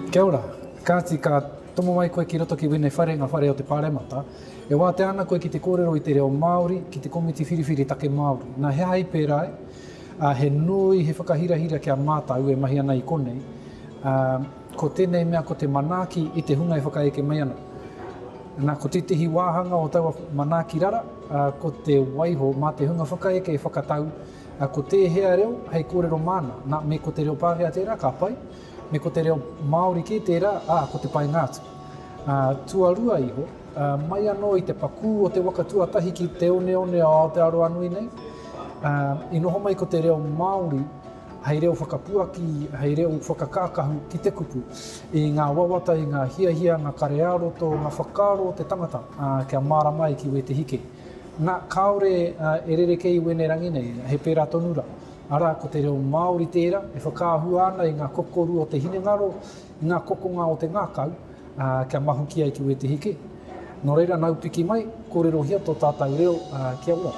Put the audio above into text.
Kia ora. Kāti, ka tomo mai koe ki roto ki wēnei whare, ngā whare o te Pāremata. E wātea ana koe ki te kōrero i te reo Māori ki te Komiti Whiriwhiri Take Māori. Nā, he aha i pērā ai? Ā, he nui, he whakahirahira ki a mātou e mahi ana i konei. Ā, ko tēnei mea ko te manaaki i te hunga e whakaeke mai ana. Nā, ko tētehi wāhanga o taua manaaki rara, ā, ko te waiho mā te hunga whakaeke e whakatau, ā, ko tēhea reo hei kōrero māna. Nā, me ko te reo Pākehā tērā, ka pai. Me ko te reo Māori kē tērā, ā, ko te painga atu. Ā, tuarua iho, ā, mai anō i te pakū o te waka tuatahi ki te oneone o Aotearoa-nui nei, ā, i noho mai ko te reo Māori hei reo whakapuaki, hei reo whakakākahu ki te kupu, i ngā wawata, i ngā hiahia, ngā kare ā-roto, ngā whakaaro o te tangata, ā, kia mārama ai ki wētehi kē. Nā, kāore e rerekē i wēnei rangi nei, he pērā tonu rā. Arā, ko te reo Māori tērā e whakaahua ana i ngā kokoru o te hinengaro, i ngā kokonga o te ngākau, ā, kia mahuki ai ki wētehi kē. Nō reira, nau piki mai, kōrerohia tō tātou reo, ā, kia ora.